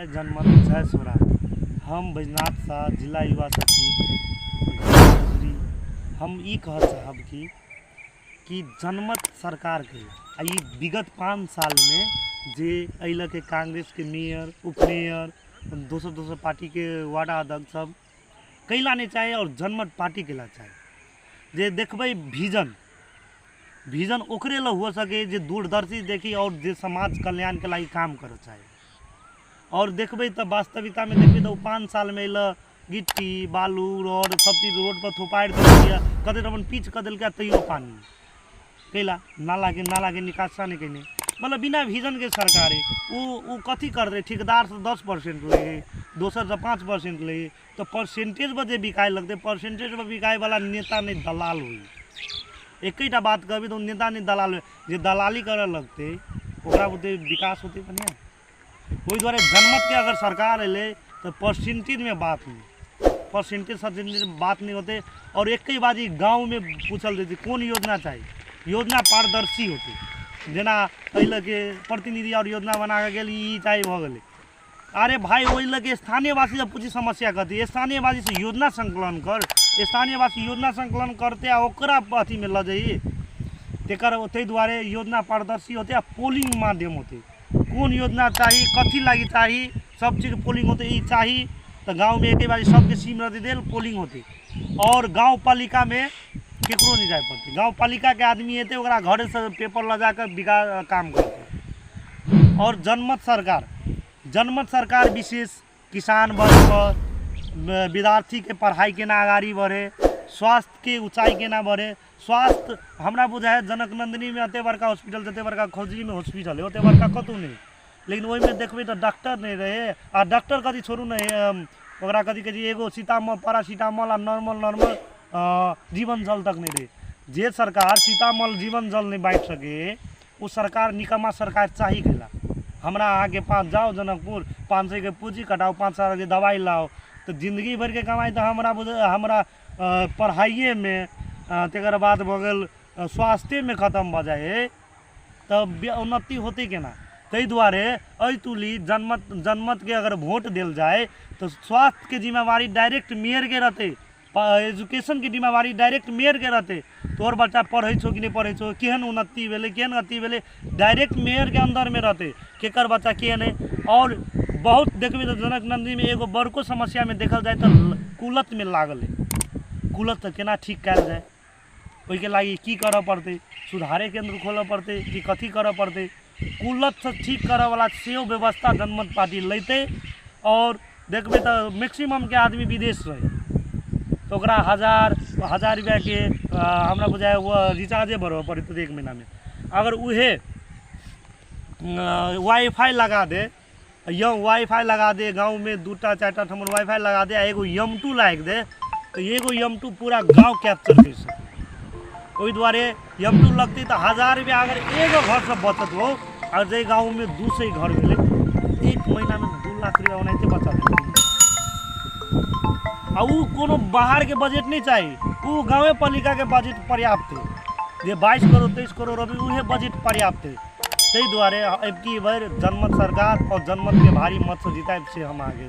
जय जनमत जय स्वराज। हम बैजनाथ शाह, जिला युवा सचिव चौधरी। हम ई कहऽ चाहब कि जनमत सरकारके आ ई विगत 5 सालमे जे एहि लऽ के कांग्रेसके मेयर, उपमेयर, दोसर दोसर पार्टीके वार्ड अध्यक्ष सब कैला नहि चाही आओर जनमत पार्टी कैला चाही। जे देखबै विजन, विजन ओकरे लए हो सके जे दूरदर्शी देखी आओर जे समाज कल्याणके लागि काम करऽ चाही। आओर देखबै तऽ वास्तविकतामे देखबै तऽ ओ 5 सालमे अइलऽ गिट्टी बालू रोड सब चीज रोडपर थोपारि देलकै कते तऽ अपन पीच कऽ देलकै तैयो पानि कैला नालाके निकासा नहि केने, मतलब बिना विजनके सरकार हइ। ओ कथी करतै? ठेकेदारसँ 10% लै हइ, दोसरसँ 5% लै हइ, तऽ परसेंटेजपर जे बिकाय लगतै, परसेंटेजपर बिकायवला नेता नहि दलाल होइ। एकेटा बात कहबै तऽ ओ नेता नहि दलाल होइ। जे दलाली करऽ लगतै ओकरा बुते विकास होतै बढ़िआँ? ओहि दुआरे जनमतके अगर सरकार अयलै तऽ परसेंटेजमे बात नहि, परसेंटेज सर्टेंटेजमे बात नहि होतै। आओर एके बात ई गाँवमे पूछल जेतै कोन योजना चाही, योजना पारदर्शी होतै। जेना एहि लऽ के प्रतिनिधि आओर योजना बना कऽ गेल, ई चाही भऽ गेलै। अरे भाय, ओहि लऽ के स्थानीयवासीसँ पूछी समस्या कथी, स्थानीयवासीसँ योजना संकलन कर, स्थानीयवासी योजना संकलन करतै आ ओकरा अथीमे लऽ जाइए तेकर। ताहि दुआरे योजना पारदर्शी होतै आ पोलिंग माध्यम होतै। कोन योजना चाही, कथी लागि चाही, सब चीज पोलिंग होतै। ई चाही तऽ गाँवमे एके बारी सबके सीम रहतै देल, पोलिंग होतै। आओर गाँव पालिकामे केकरो नहि जाय पड़तै, गाँव पालिकाके आदमी एतै ओकरा घरेसँ पेपर लऽ जाकऽ विकास काम करतै। आओर जनमत सरकार, जनमत सरकार विशेष किसान वर्गके, विद्यार्थीके पढ़ाइ केना अगाड़ी बढ़ै, स्वास्थ्यके ऊँचाइ केना बढ़ै। स्वास्थ्य हमरा बुझाइ हइ जनक नन्दिनीमे एतेक बड़का हॉस्पिटल, जतेक बड़का खजुरीमे हॉस्पिटल हइ ओतेक बड़का कतहु नहि, लेकिन ओहिमे देखबै तऽ डॉक्टर नहि रहै। आ डॉक्टर कथी छोड़ू ने, ओकरा कथी कहै छै, एगो सीतामढ़ी पैरासिटामोल आ नॉर्मल नॉर्मल जीवन जल तक नहि रहै। जे सरकार सीतामढ़ी जीवन जल नहि बाँटि सकै ओ सरकार निकम्मा सरकार चाही कैला? हमरा अहाँके पास जाउ जनकपुर, 500के पूँजी कटाउ, 5 हजारके दवाइ लाउ, तऽ जिन्दगी भरिके कमाइ तऽ हमरा बुझ हमरा पढ़ाइएमे तकर बाद भऽ गेल स्वास्थ्येमे खतम भऽ जाइ हइ, तऽ उन्नति होतै केना? ताहि दुआरे एहि तुली जनमत, जनमतके अगर वोट देल जाय तऽ स्वास्थ्यके जिम्मेवारी डायरेक्ट मेयरके रहतै, एजुकेशनके जिम्मेवारी डायरेक्ट मेयरके रहतै। तोहर बच्चा पढ़ै छौ कि नहि पढ़ै छौ, केहन उन्नति भेलै, केहन अथी भेलै, डायरेक्ट मेयरके अन्दरमे रहतै केकर बच्चा केहन हइ। आओर बहुत देखबै तऽ जनक नन्दीमे एगो बड़को समस्यामे देखल जाय तऽ कुलतमे लागल हइ। कुलत तऽ केना ठीक कयल जाय, ओहिके लागि की करऽ पड़तै? सुधारे केन्द्र खोलऽ पड़तै कि कथी करऽ पड़तै? कुलतसँ ठीक करऽवला सेहो व्यवस्था जनमत पार्टी लैतै। आओर देखबै तऽ मैक्सिममके आदमी विदेश रहै तऽ ओकरा हजार हजार रुपैआके हमरा बुझाइए ओ रिचार्जे भरबऽ पड़ैत एक महीनामे। अगर उहे वाई फाई लगा दे, यम वाई फाई लगा दे, गाँवमे 2टा 4टा ठमन वाई फाई लगा दे आ एगो यम टू लागि दे, तऽ एगो यम टू पूरा गाँव कैप्चर करि सकै। ओहि दुआरे यम टू लगतै तऽ 1000 रुपैआ अगर एगो घरसँ बचत हो, आओर जाहि गाँवमे 200 घर भेलै, एक महीनामे 2 लाख रुपैआ ओनाहिते बचा देतै। आ ओ कोनो बाहरके बजट नहि चाही, ओ गाँवे पालिकाके बजट पर्याप्त हइ। जे 22 करोड़ 23 करोड़ अभी उहे बजट पर्याप्त हइ। ताहि दुआरे अबकी बेर जनमत सरकार आओर जनमतके भारी मतसँ जितायब से हम अहाँके